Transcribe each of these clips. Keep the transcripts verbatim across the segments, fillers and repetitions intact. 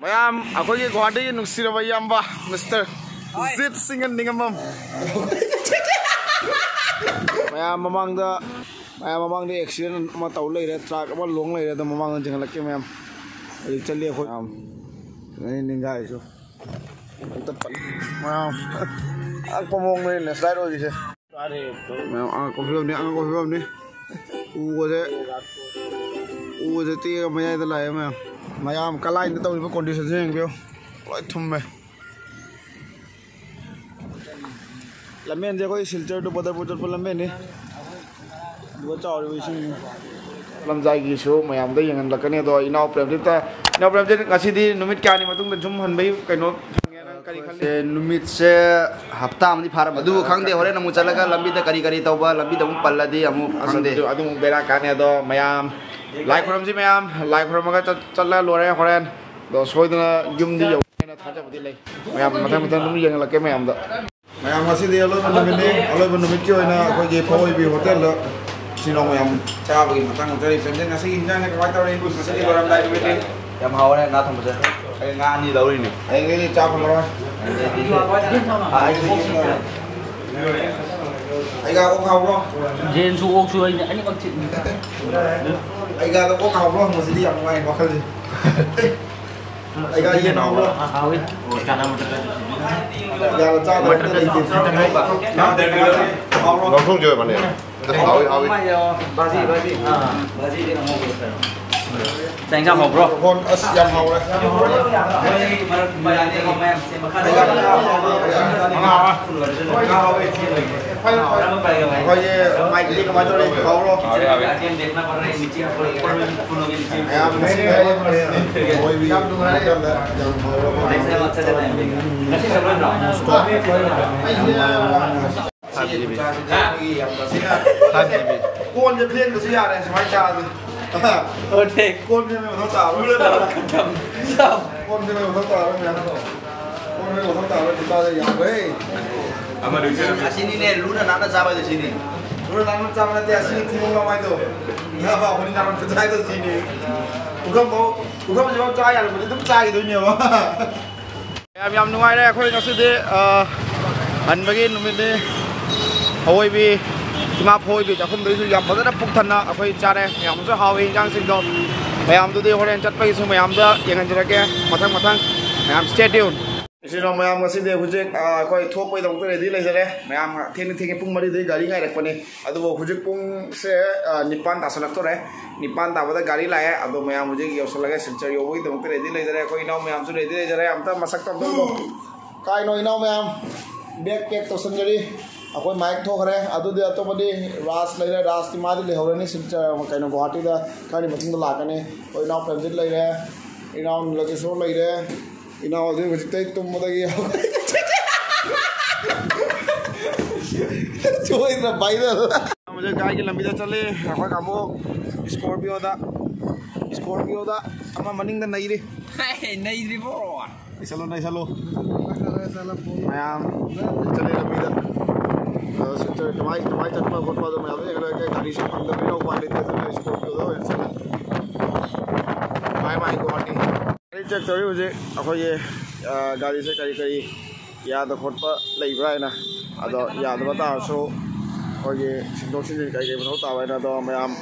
ꯃꯌꯥꯝ, ꯑꯩꯈꯣꯏꯒꯤ ꯒꯨꯋꯥꯍꯥꯇꯤꯒꯤ ꯅꯨꯡꯁꯤꯔꯕ ꯏꯌꯥꯝꯕ ꯃꯤꯁꯇꯔ ꯖꯤꯠ ꯁꯤꯡꯍ ꯅꯤꯡꯉꯝꯕꯝ꯫ ꯃꯌꯥꯝ ꯃꯃꯥꯡꯗ, ꯃꯌꯥꯝ ꯃꯃꯥꯡꯗ ꯑꯦꯛꯁꯤꯗꯦꯟ ꯑꯃ ꯇꯧ ꯂꯩꯔꯦ, ꯇ꯭ꯔꯛ ꯑꯃ ꯂꯣꯡ ꯂꯩꯔꯦ꯫ ꯑꯗꯣ ꯃꯃꯥꯡꯗ ꯆꯦꯟꯈꯠꯂꯛꯀꯦ ꯃꯌꯥꯝ꯫ ꯍꯧꯖꯤꯛ ꯆꯠꯂꯤ ꯑꯩꯈꯣꯏ꯫ ꯃꯌꯥꯝ, ꯑꯩ ꯅꯤꯡꯒꯥꯏꯁꯨ꯫ ꯑꯝꯇ ꯄꯜ-, ꯃꯌꯥꯝ, ꯑꯉꯛꯄ ꯃꯑꯣꯡꯗꯅꯤ ꯂꯦꯟꯁꯂꯥꯏꯠ ꯑꯣꯏꯔꯤꯁꯦ꯫ ꯃꯌꯥꯝ, ꯑꯉꯛꯄ ꯐꯤꯕꯝꯅꯤ, ꯑꯉꯛꯄ ꯐꯤꯕꯝꯅꯤ꯫ ꯎꯒꯁꯦ, ꯎꯒꯁꯦ ꯇꯦꯛꯑꯒ ꯃꯌꯥꯏꯗ ꯂꯥꯛꯑꯦ ꯃꯌꯥꯝ꯫ ꯃꯌꯥꯝ, ꯀꯂꯥꯏꯗ ꯇꯧꯔꯤꯕ ꯀꯣꯟꯗꯤꯁꯟꯁꯦ ꯌꯦꯡꯕꯤꯌꯨ꯫ ꯂꯣꯏ ꯊꯨꯝꯃꯦ꯫ ꯂꯝꯕꯦꯟꯁꯦ ꯑꯩꯈꯣꯏ ꯁꯤꯜꯆꯔ ꯇꯨ ꯕꯗꯔꯄꯨꯔ ꯆꯠꯄ ꯂꯝꯕꯦꯟꯅꯤ꯫ ꯑꯗꯨꯒ ꯆꯥꯎꯔꯤꯕ ꯏꯁꯤꯡꯅꯤ꯫ ꯂꯝꯖꯥꯏꯒꯤꯁꯨ ꯃꯌꯥꯝꯗ ꯌꯦꯡꯍꯜꯂꯛꯀꯅꯤ꯫ ꯑꯗꯣ ꯏꯅꯥꯎ ꯄ꯭ꯔꯦꯝꯖꯤꯠꯇ, ꯏꯅꯥꯎ ꯄ꯭ꯔꯦꯝꯖꯤꯠ, ꯉꯁꯤꯗꯤ ꯅꯨꯃꯤꯠ ꯀꯌꯥꯅꯤ ꯃꯇꯨꯡꯗ ꯌꯨꯝ ꯍꯟꯕꯒꯤ ꯀꯩꯅꯣ ꯐꯪꯉꯦ? ꯅꯪ ꯀꯔꯤ ꯈꯜꯂꯤ? ꯑꯦ, ꯅꯨꯃꯤꯠꯁꯦ ꯍꯞꯇꯥ ꯑꯃꯗꯤ ꯐꯥꯔꯝꯃꯦ꯫ ꯑꯗꯨꯕꯨ ꯈꯪꯗꯦ, ꯍꯣꯔꯦꯟ ꯑꯃꯨꯛ ꯆꯠꯂꯒ ꯂꯝꯕꯤꯗ ꯀꯔꯤ ꯀꯔꯤ ꯇꯧꯕ, ꯂꯝꯕꯤꯗ ꯑꯃꯨꯛ ꯄꯜꯂꯗꯤ ꯑꯃꯨꯛ ꯑꯁ, ꯈꯪꯗꯦ꯫ ꯑꯗꯨ, ꯑꯗꯨ ꯑꯃꯨꯛ ꯕꯦꯔꯥ ꯀꯥꯅꯤ꯫ ꯑꯗꯣ ꯃꯌꯥꯝ ꯂꯥꯏ ꯈꯨꯔꯝꯁꯤ ꯃꯌꯥꯝ, ꯂꯥꯏ ꯈꯨꯔꯝꯃꯒ ꯆꯠ-, ꯆꯠꯂ ꯂꯣꯏꯔꯦ ꯍꯣꯔꯦꯟ꯫ ꯑꯗꯣ ꯁꯣꯏꯗꯅ ꯌꯨꯝꯗꯤ ꯌꯧꯒꯅꯤꯅ ꯊꯥꯖꯕꯗꯤ ꯂꯩ꯫ ꯃꯌꯥꯝ ꯃꯊꯪ ꯃꯊꯪ ꯑꯗꯨꯝ ꯌꯦꯡꯍꯜꯂꯛꯀꯦ ꯃꯌꯥꯝꯗ꯫ ꯃꯌꯥꯝ, ꯉꯁꯤꯗꯤ ꯑꯂꯣꯏꯕ ꯅꯨꯃꯤꯠꯅꯤ꯫ ꯑꯂꯣꯏꯕ ꯅꯨꯃꯤꯠꯀꯤ ꯑꯣꯏꯅ ꯑꯩꯈꯣꯏꯒꯤ ꯐꯧ ꯑꯣꯏꯕꯤ ꯍꯣꯇꯦꯜꯗ ꯏꯆꯤꯟ ꯏꯅꯥꯎ ꯃꯌꯥꯝ ꯆꯥꯕꯒꯤ ꯃꯇꯥꯡ ꯆꯠꯆꯔꯤ꯫ ꯄ꯭ꯔꯦꯝꯖꯤꯠ, ꯉꯁꯤꯒꯤ ꯏꯟꯖꯥꯡꯁꯦ ꯀꯃꯥꯏꯅ ꯇꯧꯔꯤ? ꯉꯁꯤꯗꯤ ꯂꯣꯏꯔꯝꯗꯥꯏ ꯅꯨꯃꯤꯠꯅꯤ꯫ ꯌꯥꯝ ꯍꯥꯎꯔꯦ ꯉꯥ ꯊꯣꯡꯕꯁꯦ꯫ ꯑꯩ ꯉꯥ ꯑꯅꯤ ꯂꯧꯔꯤꯅꯦ꯫ ꯍꯌꯦꯡꯗꯩꯗꯤ ꯆꯥ ꯐꯪꯉꯔꯣꯏ꯫ ꯑꯗꯩꯗꯤ, ꯑꯥ, ꯑꯩꯗꯤ ꯑꯩꯒ ꯑꯣꯛ ꯍꯥꯎꯕ꯭ꯔꯣ? ꯌꯦꯟꯁꯨ ꯑꯣꯛꯁꯨ ꯑꯩꯅ ꯑꯅꯤꯃꯛ ꯊꯤꯠꯅꯤ꯫ ꯑꯩꯒ ꯑꯣꯛ ꯍꯥꯎꯕ꯭ꯔꯣ ꯍꯪꯕꯁꯤꯗꯤ ꯌꯥꯝ ꯅꯨꯡꯉꯥꯏ ꯋꯥꯈꯜꯁꯦ꯫ ꯑꯩꯒ ꯌꯦꯟ ꯍꯥꯎꯕ꯭ꯔꯣ? ꯍꯥꯎꯏ꯫ ꯑꯩꯒ ꯆꯥꯗꯕ ꯑꯝꯇ ꯂꯩꯇꯦ꯫ ꯍꯥꯎꯕ꯭ꯔꯣ? ꯉꯥꯎꯁꯣꯡꯁꯦ ꯑꯣꯏꯕꯅꯦ꯫ ꯑꯁ, ꯍꯥꯎꯏ, ꯍꯥꯎꯏ꯫ ꯃꯥꯏ ꯌꯥꯎ-, ꯕꯥꯖꯤ, ꯕꯥꯖꯤ꯫ ꯑꯥ, ꯕꯥꯖꯤꯗꯤ ꯑꯃꯨꯛ ꯆꯥꯛ ꯏꯟꯁꯥꯡ ꯍꯥꯎꯕ꯭ꯔꯣ? ꯍꯣꯟ, ꯑꯁ, ꯌꯥꯝ ꯍꯥꯎꯔꯦ꯫ ꯃꯣꯏ ꯃꯔꯛ ꯃꯌꯥꯝ ꯁꯦꯝꯕ ꯈꯔ ꯂꯩ꯫ ꯀꯔꯝꯕ ꯄꯥꯏꯒꯦ ꯃꯥꯏ? ꯑꯩꯈꯣꯏꯒꯤ ꯃꯥꯏꯛꯇꯤ ꯀꯃꯥꯏꯅ ꯇꯧꯔꯤ? ꯍꯥꯎꯕ꯭ꯔꯣ? ꯍꯥꯎꯏ, ꯍꯥꯎꯏ꯫ ꯃꯌꯥꯝ ꯅꯨꯡꯁꯤꯅ ꯑꯣꯏꯕꯤ ꯌꯥꯝ ꯅꯨꯡꯉꯥꯏꯔꯦ꯫ ꯉꯁꯤ ꯆꯠꯂꯣꯏꯗ꯭ꯔꯣ? Five G B. Five G B. ꯀꯣꯟꯁꯦ ꯐꯦꯡꯗꯁꯨ ꯌꯥꯔꯦ, ꯁꯨꯃꯥꯏꯅ ꯆꯥꯔꯗꯤ꯫ ꯑꯣꯀꯦ꯫ ꯀꯣꯟ ꯐꯦꯡꯕꯩ ꯃꯊꯧ ꯇꯥꯔꯣꯏ꯫ ꯀꯣꯟ ꯐꯦꯡꯕꯩ ꯃꯊꯧ ꯇꯥꯔꯣꯏ, ꯃꯌꯥꯝ꯫ ꯀꯣꯟ ꯐꯦꯡꯕꯩ ꯃꯊꯧ ꯇꯥꯔꯣꯏ, ꯆꯥꯔꯦ, ꯌꯥꯝꯈ꯭ꯔꯦ꯫ ꯑꯁꯤꯅꯤꯅꯦ, ꯂꯨꯅ ꯅꯥꯟꯅ ꯆꯥꯕ ꯍꯥꯏꯗꯣ ꯁꯤꯅꯤ꯫ ꯂꯨꯅ ꯅꯥꯟꯅ ꯆꯥꯕ ꯅꯠꯇꯦ, ꯑꯁꯤꯒꯤ ꯊꯤꯕꯣꯡ ꯂꯥꯎ ꯍꯥꯏꯗꯣ꯫ ꯏꯌꯥꯝꯕ ꯑꯩꯈꯣꯏꯅ ꯅꯥꯔꯣꯟ ꯈꯨꯠ ꯍꯥꯏꯗꯣ ꯁꯤꯅꯤ꯫ ꯄꯨꯈꯝꯐꯧ ꯄꯨꯈꯝꯁꯤꯐꯥꯎ ꯆꯥ ꯌꯥꯔꯝꯕꯗꯤ ꯑꯗꯨꯝ ꯆꯥꯈꯤꯗꯣꯏꯅꯦꯕ꯫ ꯌꯥꯝ ꯌꯥꯝ ꯅꯨꯡꯉꯥꯏꯔꯦ ꯑꯩꯈꯣꯏ ꯉꯁꯤꯗꯤ꯫ ꯑ, ꯍꯟꯕꯒꯤ ꯅꯨꯃꯤꯠꯅꯤ꯫ ꯑꯋꯣꯏꯕꯤ ꯏꯃꯥ ꯐꯋꯣꯏꯕꯤ ꯆꯥꯛꯈꯨꯝꯗꯩꯁꯨ ꯌꯥꯝ ꯐꯖꯅ ꯄꯨꯛ ꯊꯟꯅ ꯑꯩꯈꯣꯏ ꯆꯥꯔꯦ꯫ ꯃꯌꯥꯝꯁꯨ ꯍꯥꯎꯋꯤ ꯏꯟꯖꯥꯡꯁꯤꯡꯗꯣ꯫ ꯃꯌꯥꯝꯗꯨꯗꯤ ꯍꯣꯔꯦꯟ ꯆꯠꯄꯒꯤꯁꯨ ꯃꯌꯥꯝꯗ ꯌꯦꯡꯍꯟꯖꯔꯛꯀꯦ꯫ ꯃꯊꯪ ꯃꯊꯪ ꯃꯌꯥꯝ stay tune꯫ ꯏꯆꯤꯟ ꯏꯅꯥꯎ ꯃꯌꯥꯝ, ꯉꯁꯤꯗꯤ ꯍꯧꯖꯤꯛ, ꯑ, ꯑꯩꯈꯣꯏ ꯊꯣꯛꯄꯒꯤꯗꯃꯛꯇ ready ꯂꯩꯖꯔꯦ꯫ ꯃꯌꯥꯝ ꯊꯦꯡꯅ ꯊꯦꯡꯅ ꯄꯨꯡ ꯃꯔꯤꯗꯒꯤ ꯒꯥꯔꯤ ꯉꯥꯏꯔꯛꯄꯅꯤ꯫ ꯑꯗꯨꯕꯨ ꯍꯧꯖꯤꯛ ꯄꯨꯡꯁꯦ, ꯑ, ꯅꯤꯄꯥꯟ ꯇꯥꯁꯜꯂꯛꯇꯣꯔꯦ꯫ ꯅꯤꯄꯥꯟ ꯇꯥꯕꯗ ꯒꯥꯔꯤ ꯂꯥꯛꯑꯦ꯫ ꯑꯗꯣ ꯃꯌꯥꯝ ꯍꯧꯖꯤꯛ ꯌꯧꯁꯜꯂꯒꯦ꯫ ꯁꯤꯜꯆꯔ ꯌꯧꯕꯒꯤꯗꯃꯛꯇ ready ꯂꯩꯖꯔꯦ꯫ ꯑꯩꯈꯣꯏ ꯏꯅꯥꯎ ꯃꯌꯥꯝꯁꯨ ready ꯂꯩꯖꯔꯦ꯫ ꯑꯝꯇ ꯃꯁꯛꯇꯣ ꯑꯝꯇ ꯎꯠꯂꯣ꯫ ꯀꯥꯏꯅꯣ ꯏꯅꯥꯎ ꯃꯌꯥꯝ? Bag pack ꯇꯧꯁꯟꯖꯔꯤ꯫ ꯑꯩꯈꯣꯏ ꯃꯥꯏꯛ ꯊꯣꯛꯈ꯭ꯔꯦ꯫ ꯑꯗꯨꯗꯤ ꯑꯇꯣꯞꯄꯗꯤ ꯔꯥꯖ ꯂꯩꯔꯦ꯫ ꯔꯥꯖꯇꯤ ꯃꯥꯗꯤ ꯂꯩꯍꯧꯔꯅꯤ ꯁꯤꯜꯆꯔ, ꯀꯩꯅꯣ, ꯒꯨꯍꯥꯇꯤꯗ ꯈꯔꯅꯤ ꯃꯇꯨꯡꯗ ꯂꯥꯛꯀꯅꯤ꯫ ꯑꯩꯈꯣꯏ ꯏꯅꯥꯎ ꯄ꯭ꯔꯦꯝꯖꯤꯠ ꯂꯩꯔꯦ꯫ ꯏꯅꯥꯎ ꯅꯤꯂꯀꯦꯁꯣꯔ ꯂꯩꯔꯦ꯫ ꯏꯅꯥꯎ ꯑꯗꯨ ꯍꯧꯖꯤꯛꯇꯩ ꯇꯨꯝꯕꯗꯒꯤ ꯁꯣꯏꯗꯅ viral꯫ ꯍꯧꯖꯤꯛ ꯒꯥꯔꯤꯒꯤ ꯂꯝꯕꯤꯗ ꯆꯠꯂꯤ꯫ ꯑꯩꯈꯣꯏ ꯀꯥꯡꯕꯨ Scorpio ꯗ, Scorpio ꯗ ꯑꯃ ꯃꯅꯤꯡꯗ ꯅꯩꯔꯤ꯫ ꯍꯦ, ꯅꯩꯗ꯭ꯔꯤꯕꯣ? ꯅꯩꯁꯜꯂꯣ, ꯅꯩꯁꯜꯂꯣ꯫ ꯃꯌꯥꯝ ꯆꯠꯂꯤ ꯂꯝꯕꯤꯗ꯫ ꯑꯗꯣ ꯁꯤꯜꯆꯔ ꯀꯃꯥꯏ, ꯀꯃꯥꯏ ꯆꯠꯄ ꯈꯣꯠꯄ ꯑꯗꯨ ꯃꯌꯥꯝꯗꯣ ꯌꯦꯡꯉꯒꯦ꯫ ꯒꯥꯔꯤꯁꯨ ꯐꯪꯗꯕꯅꯤꯅ ꯎꯄꯥꯏ ꯂꯩꯇꯦ꯫ ꯑꯗꯨꯅ Scorpio ꯗ ꯑꯣꯏꯅ ꯆꯠꯂꯦ꯫ Bye bye Guwahati. ꯒꯥꯔꯤ check ꯇꯧꯔꯤ ꯍꯧꯖꯤꯛ꯫ ꯑꯩꯈꯣꯏꯒꯤ, ꯑ, ꯒꯥꯔꯤꯁꯦ ꯀꯔꯤ ꯀꯔꯤ ꯌꯥꯗ ꯈꯣꯠꯄ ꯂꯩꯕ꯭ꯔꯥ ꯍꯥꯏꯅ꯫ ꯑꯗꯣ ꯌꯥꯗꯕ ꯇꯥꯔꯁꯨ ꯑꯩꯈꯣꯏꯒꯤ ꯁꯤꯟꯗꯣꯛ ꯁꯤꯟꯖꯤꯟ ꯀꯔꯤ ꯀꯔꯤ ꯃꯊꯧ ꯇꯥꯕ ꯍꯥꯏꯅ꯫ ꯑꯗꯣ ꯃꯌꯥꯝ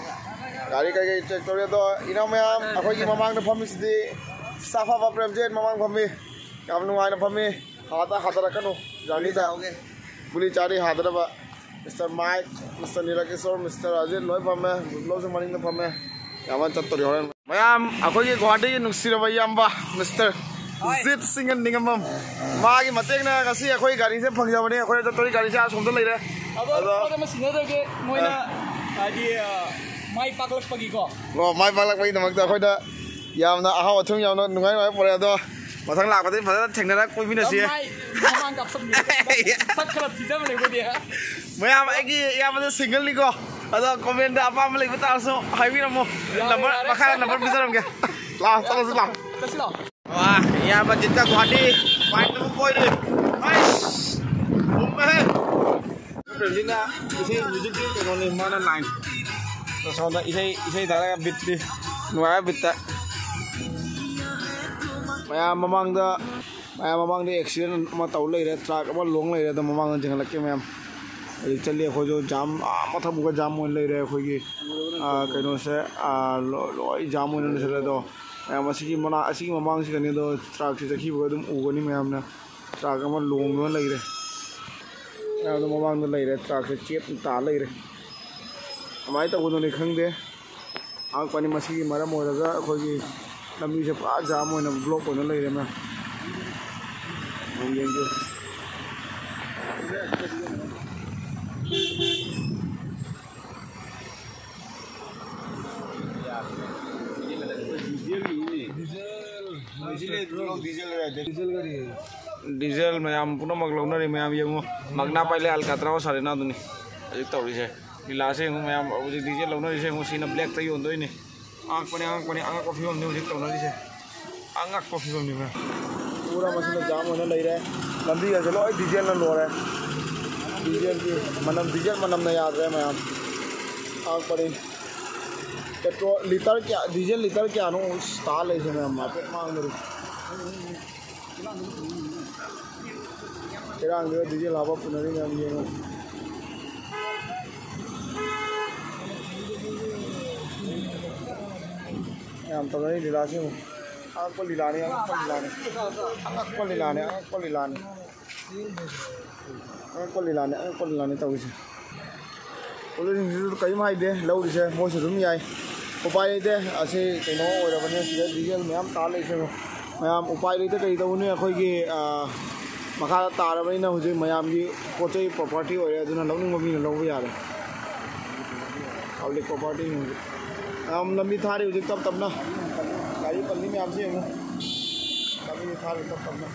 ꯒꯥꯔꯤ ꯀꯔꯤ ꯀꯔꯤ check ꯇꯧꯔꯤ꯫ ꯑꯗꯣ ꯏꯅꯥꯎ ꯃꯌꯥꯝ ꯑꯩꯈꯣꯏꯒꯤ ꯃꯃꯥꯡꯗ ꯐꯝꯃꯤꯁꯤꯗꯤ ꯁꯥꯐꯕ ꯄ꯭ꯔꯦꯝꯖꯤꯠ ꯃꯃꯥꯡ ꯐꯝꯃꯤ꯫ ꯌꯥꯝ ꯅꯨꯡꯉꯥꯏꯅ ꯐꯝꯃꯤ꯫ ꯍꯥꯗ ꯍꯥꯗꯔꯛꯀꯅꯨ ꯖꯔꯅꯤꯗ꯫ ꯒꯨꯂꯤ ꯆꯥꯔꯤ ꯍꯥꯗꯅꯕ꯫ Mister Mike, Mister ꯅꯤꯂꯀꯦꯁꯣꯔ, Mister Ajit ꯂꯣꯏ ꯐꯝꯃꯦ꯫ ꯕꯤꯄ꯭ꯂꯣꯞꯁꯨ ꯃꯅꯤꯡꯗ ꯐꯝꯃꯦ꯫ ꯌꯥꯝ ꯆꯠꯇꯣꯔꯤ ꯍꯣꯔꯦꯟ꯫ ꯃꯌꯥꯝ, ꯑꯩꯈꯣꯏꯒꯤ ꯒꯨꯍꯥꯇꯤꯒꯤ ꯅꯨꯡꯁꯤꯔꯕ ꯏꯌꯥꯝꯕ Mister ꯍꯣꯏ꯫ ꯖꯤꯠ ꯁꯤꯡꯍ ꯅꯤꯡꯉꯝꯕꯝ, ꯃꯥꯒꯤ ꯃꯇꯦꯡꯅ ꯉꯁꯤ ꯑꯩꯈꯣꯏ ꯒꯥꯔꯤꯁꯦ ꯐꯪꯖꯕꯅꯤ꯫ ꯑꯩꯈꯣꯏꯅ ꯆꯠꯇꯣꯔꯤ ꯒꯥꯔꯤꯁꯦ ꯑꯁꯣꯝꯗ ꯂꯩꯔꯦ꯫ ꯑꯗꯣ ꯑꯗꯣ ꯄꯣꯠ ꯑꯃ ꯁꯤꯟꯅꯗ꯭ꯔꯒꯦ, ꯃꯣꯏꯅ ꯑ꯫ ꯍꯥꯏꯗꯤ, ꯑ, ꯃꯥꯏ ꯄꯥꯛꯂꯛꯄꯒꯤꯀꯣ꯫ ꯑꯣ, ꯃꯥꯏ ꯄꯥꯛꯂꯛꯄꯒꯤꯗꯃꯛꯇ ꯑꯩꯈꯣꯏꯗ ꯌꯥꯝꯅ ꯑꯍꯥꯎ ꯑꯊꯨꯝ ꯌꯥꯝꯅ ꯅꯨꯡꯉꯥꯏ ꯅꯨꯡꯉꯥꯏꯕ ꯄꯨꯔꯛꯑꯦ꯫ ꯑꯗꯣ ꯃꯊꯪ ꯂꯥꯛꯄꯗꯗꯤ ꯐꯖꯅ ꯊꯦꯡꯅꯔꯒ ꯀꯣꯏꯃꯤꯟꯅꯁꯤ꯫ ꯃꯥꯏ ꯃꯃꯥꯡ ꯀꯥꯞꯁꯟꯕꯤꯌꯨ꯫ ꯁꯛ ꯈꯔ ꯊꯤꯖꯕꯅꯦ ꯑꯩꯈꯣꯏꯗꯤ꯫ ꯃꯌꯥꯝ, ꯑꯩꯒꯤ ꯏꯌꯥꯝꯕꯁꯦ single ꯅꯤꯀꯣ꯫ ꯑꯗꯣ comment ꯇ ꯑꯄꯥꯝꯕ ꯂꯩꯕ ꯇꯥꯔꯁꯨ ꯍꯥꯏꯕꯤꯔꯝꯃꯣ꯫ ꯌꯥꯔꯦ, number ꯌꯥꯔꯦ꯫ ꯃꯈꯥꯗ number ꯄꯤꯖꯔꯝꯒꯦ꯫ ꯂꯥꯛꯑꯣ, ꯆꯠꯂꯁꯤ ꯂꯥꯛꯑꯣ꯫ ꯆꯠꯁꯤ ꯂꯥꯛꯑꯣ꯫ ꯋꯥ, ꯏꯌꯥꯝꯕ ꯖꯤꯠꯀ ꯒꯨꯍꯥꯇꯤ ꯕꯥꯏꯛꯇꯕꯨ ꯀꯣꯏꯔꯤ꯫ ꯑꯩꯁ! ꯍꯨꯝꯃꯦꯍꯦ! ꯄ꯭ꯔꯦꯝꯖꯤꯠꯅ ꯏꯁꯩ, music ꯀꯤ ꯀꯩꯅꯣꯅꯤ, ꯃꯥꯅ line꯫ ꯑꯗꯣ ꯁꯣꯝꯗ ꯏꯁꯩ, ꯏꯁꯩ ꯊꯥꯔꯒ beat ꯇꯤ ꯅꯨꯡꯉꯥꯏꯕ beat ꯇ꯫ ꯃꯌꯥꯝ ꯃꯃꯥꯡꯗ, ꯃꯌꯥꯝ ꯃꯃꯥꯡꯗ ꯑꯦꯛꯁꯤꯗꯦꯟ ꯑꯃ ꯇꯧ ꯂꯩꯔꯦ, ꯇ꯭ꯔꯛ ꯑꯃ ꯂꯣꯡ ꯂꯩꯔꯦ꯫ ꯑꯗꯣ ꯃꯃꯥꯡꯗ ꯆꯦꯟꯈꯠꯂꯛꯀꯦ ꯃꯌꯥꯝ꯫ ꯍꯧꯖꯤꯛ ꯆꯠꯂꯤ ꯑꯩꯈꯣꯏꯁꯨ, ꯖꯥꯝ, ꯑꯥ ꯃꯊꯛ ꯐꯥꯎꯕ ꯖꯥꯝ ꯑꯣꯏꯅ ꯂꯩꯔꯦ ꯑꯩꯈꯣꯏꯒꯤ, ꯑꯥ, ꯀꯩꯅꯣꯁꯦ, ꯑꯥ, ꯂꯣ-, ꯂꯣꯏ ꯖꯥꯝ ꯑꯣꯏꯅ ꯂꯩꯁꯜꯂꯦ꯫ ꯑꯗꯣ ꯃꯌꯥꯝ ꯑꯁꯤꯒꯤ ꯃꯅꯥ-, ꯑꯁꯤꯒꯤ ꯃꯃꯥꯡꯁꯤꯒꯅꯤ꯫ ꯑꯗꯣ ꯇ꯭ꯔꯛꯁꯤ ꯆꯠꯈꯤꯕꯒ ꯑꯗꯨꯝ ꯎꯒꯅꯤ ꯃꯌꯥꯝꯅ꯫ ꯇ꯭ꯔꯛ ꯑꯃ ꯂꯣꯡꯗꯨꯅ ꯂꯩꯔꯦ꯫ ꯃꯌꯥꯝꯗꯣ ꯃꯃꯥꯡꯗ ꯂꯩꯔꯦ, ꯇ꯭ꯔꯛꯁꯦ ꯆꯦꯞ ꯇꯥ ꯂꯩꯔꯦ꯫ ꯀꯃꯥꯏꯅ ꯇꯧꯕꯅꯣꯅꯦ ꯈꯪꯗꯦ꯫ ꯑꯉꯛꯄꯅꯤ꯫ ꯃꯁꯤꯒꯤ ꯃꯔꯝ ꯑꯣꯏꯔꯒ ꯑꯩꯈꯣꯏꯒꯤ ꯂꯝꯕꯤꯁꯦ ꯄꯨꯔꯥ ꯖꯥꯝ ꯑꯣꯏꯅ, ꯕ꯭ꯂꯣꯛ ꯑꯣꯏꯅ ꯂꯩꯔꯦ ꯃꯌꯥꯝ꯫ ꯌꯦꯡꯕꯤꯌꯨ꯫ ꯗꯤꯖꯦꯜ ꯃꯌꯥꯝ ꯄꯨꯝꯅꯃꯛ ꯂꯧꯅꯔꯤ ꯃꯌꯥꯝ, ꯌꯦꯡꯉꯨ꯫ ꯃꯒꯅꯥ ꯄꯥꯏꯂꯦ ꯑꯜꯀꯥꯇ꯭ꯔꯥ ꯑꯣ ꯁꯥꯔꯦꯅꯥ ꯑꯗꯨꯅꯤ ꯍꯧꯖꯤꯛ ꯇꯧꯔꯤꯁꯦ꯫ ꯂꯤꯂꯥꯁꯦ ꯌꯦꯡꯉꯨ ꯃꯌꯥꯝ, ꯍꯧꯖꯤꯛ ꯗꯤꯖꯦꯜ ꯂꯧꯅꯔꯤꯁꯦ ꯌꯦꯡꯉꯨ꯫ ꯁꯤꯅ ꯕ꯭ꯂꯦꯛꯇ ꯌꯣꯟꯗꯣꯏꯅꯤ꯫ ꯑꯉꯛꯄꯅꯤ, ꯑꯉꯛꯄꯅꯤ, ꯑꯉꯛꯄ ꯐꯤꯕꯝꯅꯤ ꯍꯧꯖꯤꯛ ꯇꯧꯅꯔꯤꯁꯦ꯫ ꯑꯉꯛꯄ ꯐꯤꯕꯝꯅꯤ ꯃꯌꯥꯝ꯫ ꯄꯨꯔꯥ ꯃꯁꯤꯅ ꯖꯥꯝ ꯑꯣꯏꯅ ꯂꯩꯔꯦ꯫ ꯂꯝꯕꯤꯒꯁꯦ ꯂꯣꯏ ꯗꯤꯖꯦꯜꯅ ꯂꯣꯏꯔꯦ꯫ ꯗꯤꯖꯦꯜꯒꯤ ꯃꯅꯝ, ꯗꯤꯖꯦꯜ ꯃꯅꯝꯅ ꯌꯥꯗ꯭ꯔꯦ ꯃꯌꯥꯝ꯫ ꯑꯉꯛꯄꯅꯤ꯫ ꯄꯦꯇ꯭ꯔꯣꯜ ꯂꯤꯇꯔ ꯀꯌꯥ, ꯗꯤꯖꯦꯜ ꯂꯤꯇꯔ ꯀꯌꯥꯅꯣ ꯇꯥ ꯂꯩꯔꯤꯁꯦ ꯃꯌꯥꯝ, ꯍꯥꯏꯐꯦꯠ ꯃꯥꯡꯗꯔꯤ꯫ ꯏꯔꯥꯡꯗꯨꯗ ꯗꯤꯖꯦꯜ ꯍꯥꯞꯄ ꯄꯨꯅꯔꯤ ꯃꯌꯥꯝ ꯌꯦꯡꯉꯣ꯫ ꯌꯥꯝ ꯇꯧꯅꯔꯤ ꯂꯤꯂꯥꯁꯤ ꯌꯦꯡꯉꯣ꯫ ꯑꯉꯛꯄ ꯂꯤꯂꯥꯅꯤ, ꯑꯉꯛꯄ ꯂꯤꯂꯥꯅꯤ꯫ ꯑꯉꯛꯄ ꯂꯤꯂꯥꯅꯤ, ꯑꯉꯛꯄ ꯂꯤꯂꯥꯅꯤ꯫ ꯑꯉꯛꯄ ꯂꯤꯂꯥꯅꯤ, ꯑꯉꯛꯄ ꯂꯤꯂꯥꯅꯤ ꯇꯧꯔꯤꯁꯦ꯫ ꯄꯨꯂꯤꯁꯁꯤꯡꯁꯤꯁꯨ ꯀꯔꯤꯝ ꯍꯥꯏꯗꯦ, ꯂꯧꯔꯤꯁꯦ ꯃꯣꯏꯁꯨ ꯑꯗꯨꯝ ꯌꯥꯏ꯫ ꯎꯄꯥꯏ ꯂꯩꯇꯦ, ꯑꯁꯤ ꯀꯩꯅꯣ ꯑꯣꯏꯔꯕꯅꯤꯅ ꯁꯤꯗ ꯗꯤꯖꯦꯜ ꯃꯌꯥꯝ ꯇꯥ ꯂꯩꯁꯦ꯫ ꯃꯌꯥꯝ ꯎꯄꯥꯏ ꯂꯩꯇꯦ, ꯀꯔꯤ ꯇꯧꯅꯤ? ꯑꯩꯈꯣꯏꯒꯤ, ꯑ, ꯃꯈꯥꯗ ꯇꯥꯔꯕꯅꯤꯅ ꯍꯧꯖꯤꯛ ꯃꯌꯥꯝꯒꯤ ꯄꯣꯠ ꯆꯩ ꯄ꯭ꯔꯣꯄꯔꯇꯤ ꯑꯣꯏꯔꯦ, ꯑꯗꯨꯅ ꯂꯧꯅꯤꯡꯕ ꯃꯤꯅ ꯂꯧꯕ ꯌꯥꯔꯦ꯫ ꯄꯕ꯭ꯂꯤꯛ ꯄ꯭ꯔꯣꯄꯔꯇꯤꯅꯤ ꯍꯧꯖꯤꯛ꯫ ꯌꯥꯝ ꯂꯝꯕꯤ ꯊꯥꯔꯤ ꯍꯧꯖꯤꯛ ꯇꯞ ꯇꯞꯅ꯫ ꯒꯥꯔꯤ ꯄꯜꯂꯤ ꯃꯌꯥꯝꯁꯦ ꯌꯦꯡꯉꯨ꯫ ꯂꯝꯕꯤ ꯊꯥꯔꯤ ꯇꯞ ꯇꯞꯅ꯫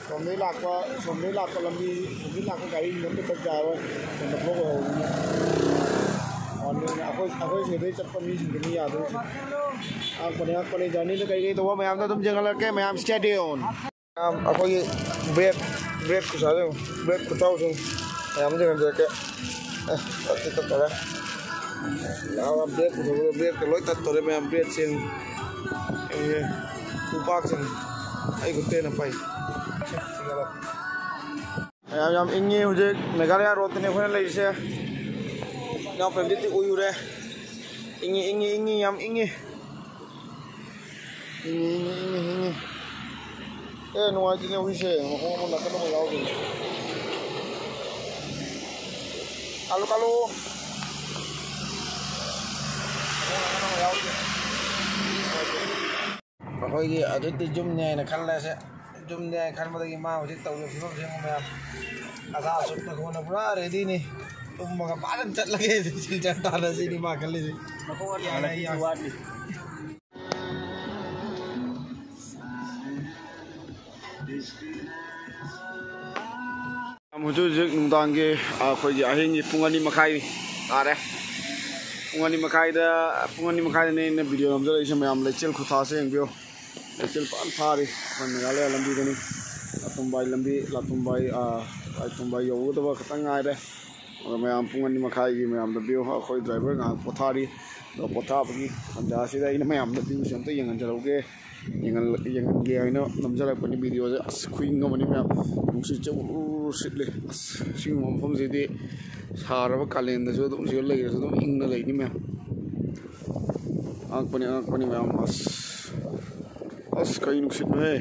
ꯁꯣꯝꯗꯩ ꯂꯥꯛꯄ, ꯁꯣꯝꯗꯩ ꯂꯥꯛꯄ ꯂꯝꯕꯤ, ꯁꯣꯝꯗꯩ ꯂꯥꯛꯄ ꯒꯥꯔꯤꯁꯤꯡꯗꯣ ꯑꯝꯇ ꯆꯠ ꯌꯥꯔꯣꯏ꯫ ꯁꯣꯝꯗ ꯕ꯭ꯂꯣꯛ ꯑꯣꯏꯍꯧꯕꯅꯤꯅ꯫ ꯑꯗꯨꯅ ꯑꯩꯈꯣꯏ, ꯑꯩꯈꯣꯏ ꯁꯤꯗꯩ ꯆꯠꯄ ꯃꯤꯁꯤꯡꯗꯨꯅꯤ ꯌꯥꯗꯣꯏꯁꯦ꯫ ꯑꯉꯛꯄꯅꯤ, ꯑꯉꯛꯄꯅꯤ꯫ ꯖꯔꯅꯤꯗ ꯀꯩꯀꯩ ꯇꯧꯕ ꯃꯌꯥꯝꯗꯣ ꯑꯗꯨꯝ ꯌꯦꯡꯍꯜꯂꯛꯀꯦ꯫ ꯃꯌꯥꯝ stay tuned꯫ ꯃꯌꯥꯝ ꯑꯩꯈꯣꯏꯒꯤ ꯕ꯭ꯔꯦꯛ, ꯕ꯭ꯔꯦꯛ ꯈꯨꯁꯥꯁꯦ ꯌꯦꯡꯉꯨ꯫ ꯕ꯭ꯔꯦꯛ ꯈꯨꯆꯥꯎꯁꯦ ꯌꯦꯡꯉꯨ꯫ ꯃꯌꯥꯝ ꯌꯦꯡꯍꯟꯖꯔꯛꯀꯦ꯫ ꯑꯦ, ꯇꯠꯇꯤ ꯇꯠꯇꯔꯦ꯫ ꯌꯥꯝ ꯕ꯭ꯔꯦꯛ ꯄꯨꯊꯣꯛꯄꯗ ꯕ꯭ꯔꯦꯛꯇ ꯂꯣꯏ ꯇꯠꯇꯣꯔꯦ ꯃꯌꯥꯝ, ꯕ꯭ꯔꯦꯛꯁꯦ ꯌꯦꯡꯉꯨ꯫ ꯑꯦ, ꯈꯨꯄꯥꯛꯁꯤꯅꯤ ꯑꯩ ꯈꯨꯠꯇꯩꯅ ꯄꯥꯏ꯫ ꯌꯥꯝ, ꯌꯥꯝ ꯏꯪꯉꯤ ꯍꯧꯖꯤꯛ ꯃꯦꯘꯥꯂꯌꯥ ꯔꯣꯗꯇꯅꯤ ꯑꯩꯈꯣꯏꯅ ꯂꯩꯔꯤꯁꯦ꯫ ꯏꯅꯥꯎꯄꯥꯗꯤ ꯎꯏꯔꯨꯔꯦ꯫ ꯏꯪꯉꯤ, ꯏꯪꯉꯤ, ꯏꯪꯉꯤ, ꯌꯥꯝ ꯏꯪꯉꯤ꯫ ꯏꯪꯉꯤ, ꯏꯪꯉꯤ, ꯏꯪꯉꯤ, ꯏꯪꯉꯤ꯫ ꯑꯦ, ꯅꯨꯡꯉꯥꯏꯇꯦꯅꯦ ꯍꯨꯏꯁꯦ, ꯃꯈꯣꯡ ꯑꯃ ꯅꯥꯀꯟ ꯑꯃ ꯌꯥꯎꯗꯦꯅꯦ꯫ ꯀꯥꯜꯂꯨ, ꯀꯥꯜꯂꯨ꯫ ꯃꯈꯣꯡ ꯅꯥꯀꯟ ꯑꯃ ꯌꯥꯎꯗꯦ꯫ ꯑꯩꯈꯣꯏꯒꯤ ꯑꯗꯨꯗꯤ ꯌꯨꯝꯅꯦ ꯍꯥꯏꯅ ꯈꯜꯂꯁꯦ꯫ ꯌꯨꯝꯅꯦ ꯍꯥꯏꯅ ꯈꯟꯕꯗꯒꯤ ꯃꯥ ꯍꯧꯖꯤꯛ ꯇꯧꯔꯤꯕ ꯐꯤꯕꯝꯁꯦ ꯌꯦꯡꯉꯨ ꯃꯌꯥꯝ꯫ ꯑꯁꯥ ꯑꯁꯨꯛꯅ ꯀꯣꯟꯅ ꯄꯨꯔꯥ ꯔꯦꯗꯤꯅꯤ꯫ ꯇꯨꯝꯕꯒ ꯐꯖꯅ ꯆꯠꯂꯒꯦ ꯁꯤꯜꯆꯔ ꯇꯥꯟꯅ ꯁꯤꯅꯤ ꯃꯥ ꯈꯜꯂꯤꯁꯦ꯫ ꯃꯈꯣꯡ ꯑꯅꯤ ꯌꯥꯔꯦ, ꯍꯥꯟꯅ ꯌꯥꯔꯦ꯫ ꯋꯥꯠꯂꯤ꯫ ꯍꯧꯖꯤꯛ ꯍꯧꯖꯤꯛ ꯅꯨꯡꯗꯥꯡꯒꯤ, ꯑꯩꯈꯣꯏꯒꯤ ꯑꯍꯤꯡꯒꯤ ꯄꯨꯡ ꯑꯅꯤ ꯃꯈꯥꯏ ꯇꯥꯔꯦ꯫ ꯄꯨꯡ ꯑꯅꯤ ꯃꯈꯥꯏꯗ, ꯄꯨꯡ ꯑꯅꯤ ꯃꯈꯥꯏꯗꯅꯦ ꯑꯩꯅ ꯚꯤꯗꯤꯑꯣ ꯅꯝꯖꯔꯛꯏꯁꯦ꯫ ꯃꯌꯥꯝ ꯂꯩꯆꯤꯜ ꯈꯨꯊꯥꯁꯦ ꯌꯦꯡꯕꯤꯌꯨ꯫ ꯂꯩꯆꯤꯜ ꯐꯖꯅ ꯊꯥꯔꯤ꯫ ꯑꯩꯈꯣꯏ ꯃꯦꯘꯥꯂꯌꯥ ꯂꯝꯕꯤꯗꯅꯤ꯫ ꯂꯥꯇꯨꯝꯕꯥꯏ ꯂꯝꯕꯤ, ꯂꯥꯇꯨꯝꯕꯥꯏ, ꯑ, ꯂꯥꯇꯨꯝꯕꯥꯏ ꯌꯧꯒꯗꯕ ꯈꯛꯇꯪ ꯉꯥꯏꯔꯦ꯫ ꯑꯗꯣ ꯃꯌꯥꯝ ꯄꯨꯡ ꯑꯅꯤ ꯃꯈꯥꯏꯒꯤ ꯃꯌꯥꯝꯗ ꯚ꯭ꯌꯨ, ꯑꯩꯈꯣꯏ ꯗ꯭ꯔꯥꯏꯚꯔ ꯉꯥꯏꯍꯥꯛ ꯄꯣꯊꯥꯔꯤ꯫ ꯑꯗꯣ ꯄꯣꯊꯥꯕꯒꯤ ꯇꯥꯟꯖꯥꯁꯤꯗ ꯑꯩꯅ ꯃꯌꯥꯝꯗ ꯚ꯭ꯌꯨꯁꯦ ꯑꯝꯇ ꯌꯦꯡꯍꯟꯖꯔꯧꯒꯦ꯫ ꯌꯦꯡꯍꯜ-, ꯌꯦꯡꯍꯟꯒꯦ ꯍꯥꯏꯅ ꯅꯝꯖꯔꯛꯄꯅꯤ ꯚꯤꯗꯤꯑꯣꯁꯦ꯫ ꯑꯁ, ꯈꯨꯏꯪ ꯑꯃꯅꯤ ꯃꯌꯥꯝ꯫ ꯅꯨꯡꯁꯤꯠꯁꯦ ꯎꯔꯨ ꯎꯔꯨ ꯁꯤꯠꯂꯤ꯫ ꯑꯁ, ꯁꯤꯒꯨꯝꯕ ꯃꯐꯝꯁꯤꯗꯤ ꯁꯥꯔꯕ ꯀꯥꯂꯦꯟꯗꯁꯨ ꯑꯗꯨꯝ ꯁꯤꯗ ꯂꯩꯔꯁꯨ ꯑꯗꯨꯝ ꯏꯪꯅ ꯂꯩꯅꯤ ꯃꯌꯥꯝ꯫ ꯑꯉꯛꯄꯅꯤ, ꯑꯉꯛꯄꯅꯤ ꯃꯌꯥꯝ꯫ ꯑꯁ, ꯑꯁ, ꯀꯩ ꯅꯨꯡꯁꯤꯠꯅꯣꯍꯦ꯫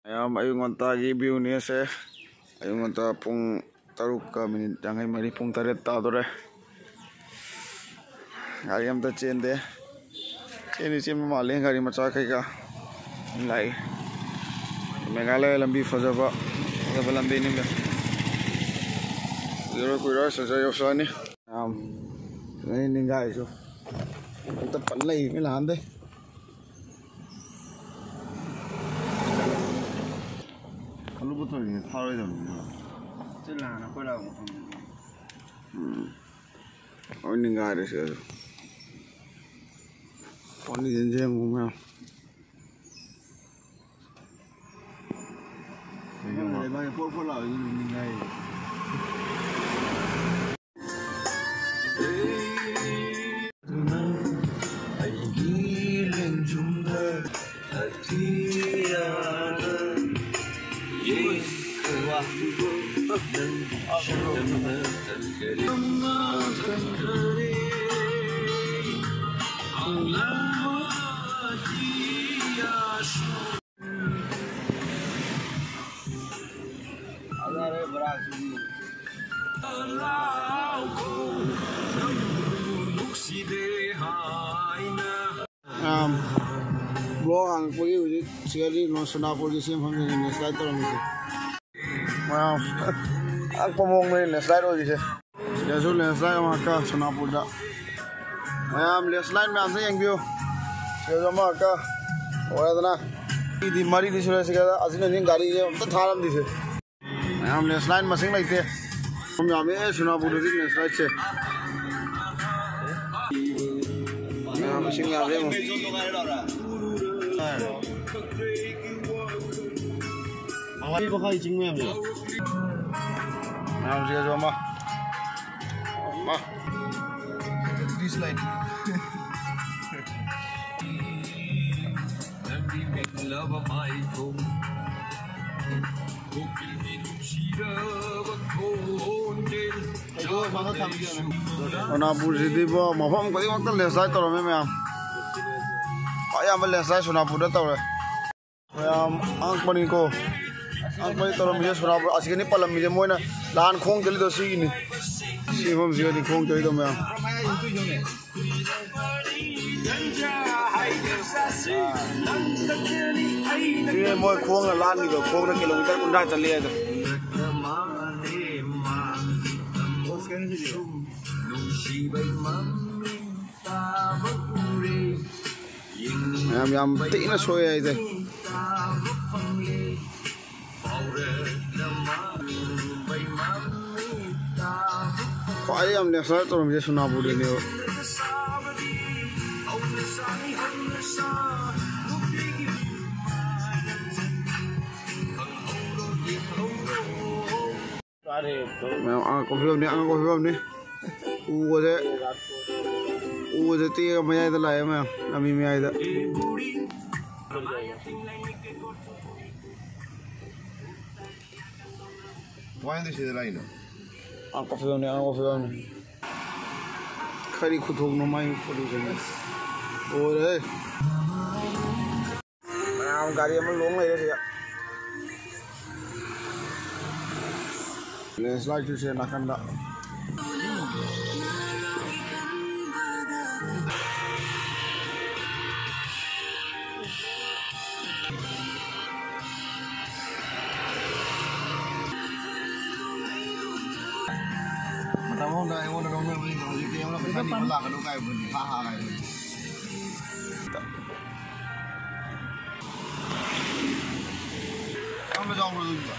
ꯃꯌꯥꯝ, ꯑꯌꯨꯛ ꯉꯟꯇꯥꯒꯤ ꯚ꯭ꯌꯨꯅꯦ ꯑꯁꯦ꯫ ꯑꯌꯨꯛ ꯉꯟꯇꯥ ꯄꯨꯡ ꯇꯔꯨꯛꯀ ꯃꯤꯅꯤꯠ ꯌꯥꯡꯈꯩ ꯃꯔꯤ, ꯄꯨꯡ ꯇꯔꯦꯠ ꯇꯥꯗꯣꯔꯦ꯫ ꯒꯥꯔꯤ ꯑꯝꯇ ꯆꯦꯟꯗꯦ꯫ ꯆꯦꯟꯗꯤ ꯆꯦꯟꯕ ꯃꯥꯜꯂꯦ, ꯒꯥꯔꯤ ꯃꯆꯥ ꯀꯩꯀꯥ ꯂꯥꯛꯏ꯫ ꯃꯦꯘꯥꯂꯌꯥ ꯂꯝꯕꯤ ꯐꯖꯕ, ꯐꯖꯕ ꯂꯝꯕꯤꯅꯤ꯫ ꯀꯨꯏꯔꯣꯏ, ꯀꯨꯏꯔꯣꯏ ꯁꯤꯜꯆꯔ ꯌꯧꯁꯜꯂꯅꯤ꯫ ꯌꯥꯝ ꯐꯖꯩ ꯅꯤꯡꯒꯥꯏꯁꯨ꯫ ꯑꯝꯇ ꯄꯟ ꯂꯩꯕꯅꯤ ꯅꯍꯥꯟꯗꯩ꯫ ꯑꯂꯨ ꯄꯨꯊꯣꯛꯏꯅꯦ, ꯊꯥꯔꯣꯏꯗꯕꯅꯤꯅ꯫ ꯆꯤꯜ ꯂꯥꯡꯅ ꯑꯩꯈꯣꯏ ꯂꯥꯛꯄ ꯃꯐꯝꯗꯨꯗꯤ꯫ ꯎꯝ꯫ ꯂꯣꯏ ꯅꯤꯡꯒꯥꯏꯔꯦ ꯁꯤꯗꯁꯨ꯫ ꯐꯣꯟ ꯌꯦꯡꯁꯦ ꯌꯦꯡꯉꯨ ꯃꯌꯥꯝ꯫ ꯂꯩꯕꯥꯛꯁꯦ ꯄꯣꯠ ꯄꯣꯠ ꯂꯥꯎꯔꯤꯗꯨꯅ ꯅꯤꯡꯒꯥꯏ꯫ ꯑꯩꯒꯤ ꯂꯦꯡꯖꯨꯝ ꯃꯌꯥꯝ, ꯕ꯭ꯂꯣꯛ ꯍꯥꯡꯉꯛꯄꯒꯤ ꯍꯧꯖꯤꯛ ꯁꯤꯗꯗꯤ ꯅꯣ-, ꯁꯣꯅꯥꯄꯨꯔꯒꯤ ꯁꯤ ꯃꯐꯝꯁꯤꯗ ꯂꯦꯟꯁꯂꯥꯏꯠ ꯇꯧꯔꯝꯃꯤꯁꯦ꯫ ꯃꯌꯥꯝ, ꯑꯉꯛꯄ ꯃꯑꯣꯡꯗꯅꯤ ꯂꯦꯟꯁꯂꯥꯏꯠ ꯑꯣꯏꯔꯤꯁꯦ꯫ ꯁꯤꯗꯁꯨ ꯂꯦꯟꯁꯂꯥꯏꯠ ꯑꯃꯈꯛꯀ ꯁꯣꯅꯥꯄꯨꯔꯗ꯫ ꯃꯌꯥꯝ ꯂꯦꯟꯁꯂꯥꯏꯠ ꯃꯌꯥꯝꯁꯦ ꯌꯦꯡꯕꯤꯌꯨ꯫ ꯁꯤꯗꯁꯨ ꯑꯃꯈꯛꯀ ꯑꯣꯏꯔꯦꯗꯅ꯫ ꯃꯤꯗꯤ ꯃꯔꯤꯗꯤ ꯁꯨꯔꯦ ꯁꯤꯗ ꯑꯁꯤꯅ ꯍꯧꯖꯤꯛ ꯒꯥꯔꯤꯁꯦ ꯑꯝꯇ ꯊꯥꯔꯝꯗ꯭ꯔꯤꯁꯦ꯫ ꯃꯌꯥꯝ ꯂꯦꯟꯁꯂꯥꯏꯠ ꯃꯁꯤꯡ ꯂꯩꯇꯦ꯫ ꯌꯥꯝ ꯌꯥꯝꯃꯦ ꯁꯣꯅꯥꯄꯨꯔꯗꯗꯤ ꯂꯦꯟꯁꯂꯥꯏꯠꯁꯦ꯫ ꯃꯌꯥꯝ ꯏꯁꯤꯡ ꯌꯥꯝꯃꯦ ꯌꯦꯡꯉꯣ꯫ ꯃꯈꯥꯒꯤ ꯆꯤꯡ ꯃꯌꯥꯝꯁꯦ꯫ ꯃꯌꯥꯝꯁꯤꯒꯁꯨ ꯑꯃ꯫ ꯑꯃ꯫ ꯃꯅꯤꯄꯨꯔꯁꯤꯗꯤꯕꯣ, ꯃꯐꯝ ꯈꯨꯗꯤꯡꯃꯛꯇ ꯂꯦꯟꯁꯂꯥꯏꯠ ꯇꯧꯔꯝꯃꯦ ꯃꯌꯥꯝ꯫ ꯑꯌꯥꯝꯕ ꯂꯦꯟꯁꯂꯥꯏꯠ ꯁꯣꯅꯥꯄꯨꯔꯗ ꯇꯧꯔꯦ꯫ ꯃꯌꯥꯝ ꯑꯉꯛꯄꯅꯤꯀꯣ꯫ ꯑꯉꯛꯄꯅꯤ ꯇꯧꯔꯝꯃꯤꯁꯦ ꯁꯣꯅꯥꯄꯨꯔ꯫ ꯑꯁꯤꯒꯅꯤ ꯄꯜꯂꯝꯃꯤꯁꯦ ꯃꯣꯏꯅ ꯂꯥꯟ ꯈꯣꯡ ꯆꯠꯂꯤꯗꯣ ꯁꯤꯒꯤꯅꯤ꯫ ꯁꯤ ꯃꯐꯝꯁꯤꯒꯅꯤ ꯈꯣꯡ ꯆꯠꯂꯤꯗꯣ ꯃꯌꯥꯝ꯫ ꯁꯤꯅꯦ ꯃꯣꯏ ꯈꯣꯡꯅ ꯂꯥꯟꯈꯤꯗꯣ, ꯈꯣꯡꯅ ꯀꯤꯂꯣꯃꯤꯇꯔ ꯀꯨꯟꯊ꯭ꯔꯥ ꯆꯠꯂꯦ ꯍꯥꯏꯗꯣ꯫ ꯃꯌꯥꯝ ꯌꯥꯝ ꯊꯤꯅ ꯁꯣꯛꯑꯦ ꯍꯥꯏꯗꯤ꯫ ꯈ꯭ꯋꯥꯏ ꯌꯥꯝ ꯂꯦꯟꯁꯂꯥꯏꯠ ꯇꯧꯔꯝꯃꯤꯁꯦ ꯁꯣꯅꯥꯄꯨꯔꯗꯅꯦꯕ꯫ ꯃꯌꯥꯝ ꯑꯉꯛꯄ ꯐꯤꯕꯝꯅꯤ, ꯑꯉꯛꯄ ꯐꯤꯕꯝꯅꯤ꯫ ꯎꯒꯁꯦ, ꯎꯒꯁꯦ ꯇꯦꯛꯑꯒ ꯃꯌꯥꯏꯗ ꯂꯥꯛꯑꯦ ꯃꯌꯥꯝ, ꯂꯝꯕꯤ ꯃꯌꯥꯏꯗ꯫ ꯀꯃꯥꯏꯅ ꯁꯤꯗ ꯂꯥꯛꯏꯅꯣ? ꯑꯉꯛꯄ ꯐꯤꯕꯝꯅꯤ, ꯑꯉꯛꯄ ꯐꯤꯕꯝꯅꯤ꯫ ꯀꯔꯤ ꯈꯨꯊꯣꯛꯅꯣ ꯃꯥꯏ ꯄꯣꯂꯨꯁꯟꯁꯦ? ꯂꯣꯏꯔꯦꯍꯦ꯫ ꯃꯌꯥꯝ ꯒꯥꯔꯤ ꯑꯃ ꯂꯣꯡ ꯂꯩꯔꯦ ꯁꯤꯗ꯫ Landslide ꯁꯨ ꯁꯦ ꯅꯥꯀꯟꯗ꯫ ꯃꯇꯝ ꯑꯃꯗ ꯑꯩꯉꯣꯟꯗ ꯂꯧꯅꯕꯁꯤꯡꯗꯣ ꯍꯧꯖꯤꯛꯇꯤ ꯑꯩꯉꯣꯟꯗ ꯄꯩꯁꯥ ꯅꯤꯕ ꯂꯥꯛꯀꯅꯨ ꯀꯥꯏꯕꯅꯤ, ꯍꯥ ꯍꯥ ꯀꯥꯏꯕꯅꯤ꯫ कहाँ पे जाओ बोलो तुम?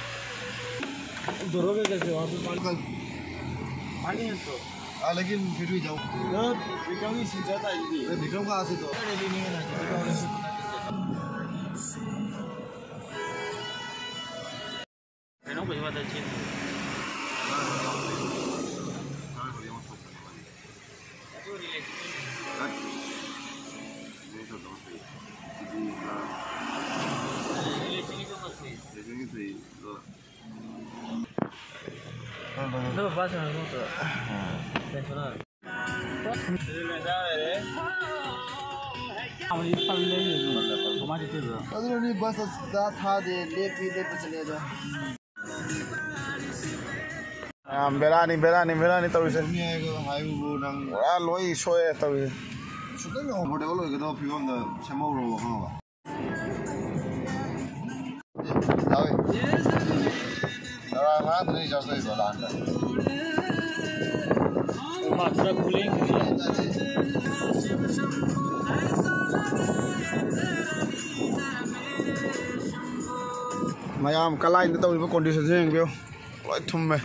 उधर हो गया कैसे? वहाँ पे पानी, पानी है तो। हाँ, लेकिन फिर भी जाओ। विक्रम ही सीधा था ये। अरे, विक्रम कहाँ से तो? अरे, नहीं, नहीं, नहीं, नहीं। ꯀꯩꯅꯣ ꯀꯩꯁꯨ ꯋꯥꯇ ꯆꯦꯟꯗꯦ꯫ ꯑꯗꯨ ꯔꯤꯂꯦꯛꯁ꯫ ꯔꯤꯂꯦꯛꯁꯀꯤ ꯀꯩꯅꯣ ꯇꯧꯏ꯫ ꯑꯗꯨ ꯕꯥꯁ ꯉꯥꯛꯇ ꯅꯠꯇ꯭ꯔꯣ? ꯀꯩꯅꯣ꯫ ꯑꯗꯨꯅꯅꯤ ꯕꯁ ꯑꯁꯤꯗ ꯊꯥꯗꯦ, ꯂꯦꯞꯄꯤ, ꯂꯦꯞꯄ ꯆꯠꯂꯦ ꯑꯗꯣ꯫ ꯌꯥꯝ ꯕꯦꯔꯥꯅꯤ, ꯕꯦꯔꯥꯅꯤ, ꯕꯦꯔꯥꯅꯤ ꯇꯧꯔꯤꯁꯦ꯫ ꯃꯤ ꯍꯥꯏꯕ, ꯍꯥꯏꯕꯕꯨ ꯅꯪ ꯄꯨꯔꯥ ꯂꯣꯏ ꯁꯣꯛꯑꯦ ꯇꯧꯔꯤꯁꯦ꯫ ꯁꯨꯡꯇꯪ comfortable ꯑꯣꯏꯒꯗꯕ ꯐꯤꯕꯝꯗ ꯁꯦꯝꯍꯧꯔꯣꯕ, ꯈꯪꯉꯕ? ꯌꯥꯎꯏ꯫ ꯉꯔꯥꯡ ꯉꯔꯥꯡꯗꯅꯤ ꯔꯤꯆꯥꯔꯖ ꯇꯧꯔꯤꯕ ꯂꯥꯟꯗ꯫ ꯃꯥ ꯈꯔ ꯈꯨꯂꯦꯡ꯫ ꯃꯌꯥꯝ ꯀꯂꯥꯏꯗ ꯇꯧꯔꯤꯕ ꯀꯣꯟꯗꯤꯁꯟꯁꯦ ꯌꯦꯡꯕꯤꯌꯨ, ꯂꯣꯏ ꯊꯨꯝꯃꯦ꯫